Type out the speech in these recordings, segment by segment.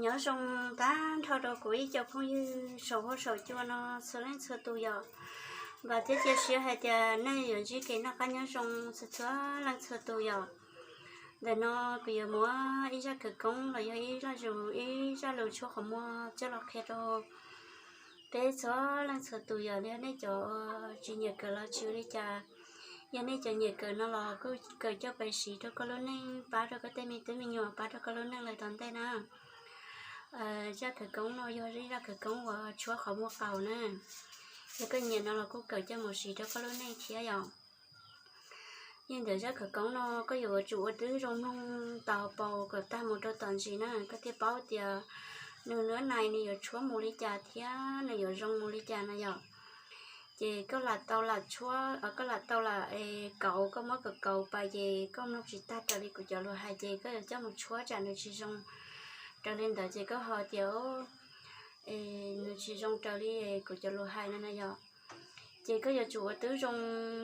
Nyob zoo tag nrho rau kuv ib co phooj ywg saum huab saum cua no txhua leej txhua tus yom. Vam thiab cia siab hais tias nej yuav ntsib kev noj qab nyob zoo txhua txhua leej txhua tus yom. Ntawm no kuv yuav muab ib zaj khawv koob los yog ib zaj zus ib zaj lus tshuab qhov muag coj los qhia rau peb txhua leej txhua tus yom. Yog nej cov tsis nyiam kawm los tsis ua li cas, yog nej cov nyiam kawm no los kuj kawm coj pais siv rau koj lub neej, pab rau koj tej me tub me nyuam, pab rau koj lub neej lawm tom ntej na. Zaj khawv koob no yog ib zaj khawv koob uas tshuab qhov muag qaus na. Yog koj nyiam no los kuj kawm coj mus siv rau koj lub neej thiab yom. Yeej ntawm zaj khawv koob no koj yuav tsum ua tib zoo mloog tau hauv paus kom tag mus rau tom ntsis na, koj thiaj paub tias nws lub nais nws yuav tshuab mus li cas thiab nws yuav zoo mus li cas na yom. Ces koj lam tau lam tshuab, koj lam tau lam kauv, koj muab kauv kauv pais ces koj mloog tsis tag raws li kuv cov lus hais ces koj yuav coj mus tshuab tsam nws tsis zoo raws li ntawd ces koj ho tias nws tsis zoo raws li kuv cov lus hais no na yom. Ces koj yuav tsum ua tib zoo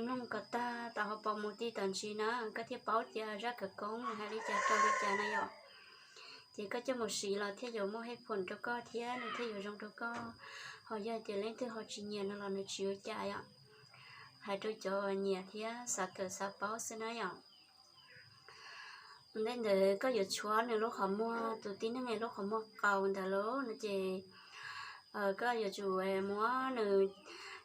mloog kom tag tau hauv paus mus txij tom ntsis na, koj thiaj paub tias zaj khawv koob nws hais li cas rau li cas na yom. Ces koj coj mus siv los thiaj yuav muaj hej phoom rau koj thiab nws thiaj yuav zoo rau koj. Ho yog tias leej twg ho tsis nyiam no los nws tsis ua cas yom. Hais rau cov nyiam thiab xav kawm xav paub xwb na yom. Ntej ntawd koj yuav tshuab nws lub qhov muag, tus tib neeg lub qhov muag qaus ntawd lauj no ces koj yuav tsum muab nws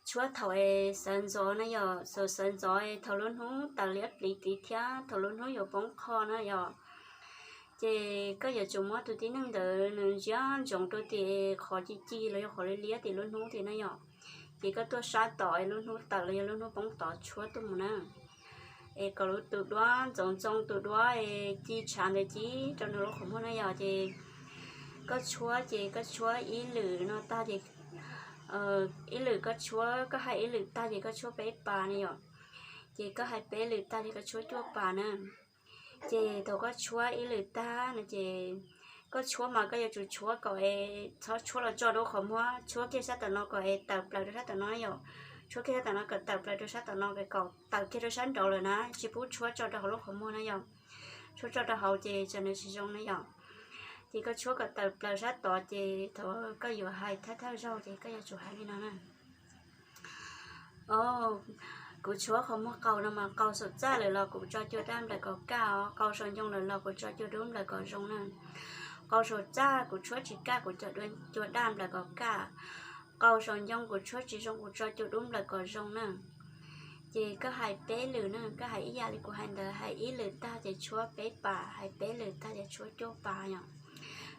tshuab thaum es sawv ntxov na yom, sawv sawv ntxov thaum lub hnub tawm liab pliv tid thiab thaum lub hnub yuav poob qho na yom. Ces koj yuav tsum muab tus tib neeg ntawd nws ntsia ntsoov rau tim qhov ci ci los yog qhov liab liab tim lub hnub tim na yom. Ces koj tuaj sab tod es lub hnub tawm los yog lub hnub poob tod tshuab tuaj mus na. Es kom lub tus duab ntxoov ntxoo tus duab es ci tshav ntawd ci rau nws lub qhov muag na yom. Ces koj tshuab ces koj tshuab ib lwm no tag ces ib lwm koj tshuab, koj hais ib lwm tag ces koj tshuab peb pas na yom. Ces koj hais peb lwm tag ces koj tshuab cuaj pas na. Ces thaum koj tshuab ib lwm tag no ces koj tshuab mas koj yuav tsum tshuab kom es txhob tshuab los tso rau qhov muag, tshuab kiag sab tom no kom es tawm plaws rau sab tom no na yom. Tshuab kiag sab tom no kom tawm plaws rau sab tom no, kom tawm kiag rau sab nraud lawm na, tsis pub tshuab tso rau hauv lub qhov muag na yom. Tshuab tso rau hauv ces tsam nws tsis zoo na yom. Ces koj tshuab kom tawm plaws sab tod ces thaum koj yuav hais thawj thawj zaug ces koj yuav tsum hais li no na. O, kuv tshuab qhov muag qaus no mas qaus saum txaj lawm los kuv tso cua daj nplawm kom kaj os, qaus saum ncoo lawm los kuv tso cua dub nplawm kom zoo na. Qaus saum txaj kuv tshuab tsis kaj kuv tso cua daj nplawm kom kaj. Qaus saum ncoo kuv tshuab tsis zoo kuv tso cua dub nplawm kom zoo na. Ces koj hais peb lwm na, koj hais ib yam li kuv hais ntawd, hais ib lwm tag ces tshuab peb pas, hais peb lwm tag ces tshuab cuaj pas yom.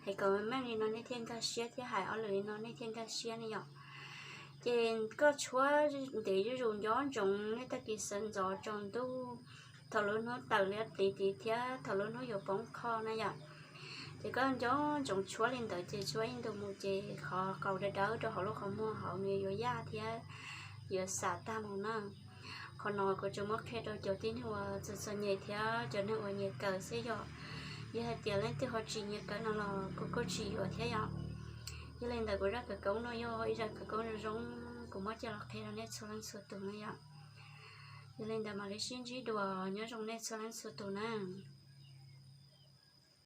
Hais kom meej li no nej thiaj nkag siab thiab hais ob lwm li no nej thiaj nkag siab ne yom. Ces koj tshuab ntev zuj zus nco ntsoov nej tag kis sawv ntxov tsaus ntuj, thaum lub hnub tawm liab pliv tid thiab thaum lub hnub yuav poob qho na yom. Ces koj nco ntsoov tshuab li ntawd ces tshuab ib ntus mus ces qhov qaus dawb dawb rau hauv lub qhov muag hauv nws yuav yaj thiab yuav xam tag mus na. Qhov no kuv tsuas muab qhia rau cov tib neeg uas txom txom nyem thiab cov neeg uas nyiam kawm xwb yom. Yog hais tias leej twg ho tsis nyiam kawm no los kuv kuj tsis yuam thiab yom. Yog li ntawd kuv zaj khawv koob no yog ib zaj khawv koob zoo zoo, kuv muab coj los qhia rau nej txhua leej txhua tus na yom. Yog li ntawd mam li sib ntsib dua, nyob zoo nej txhua leej txhua tus na.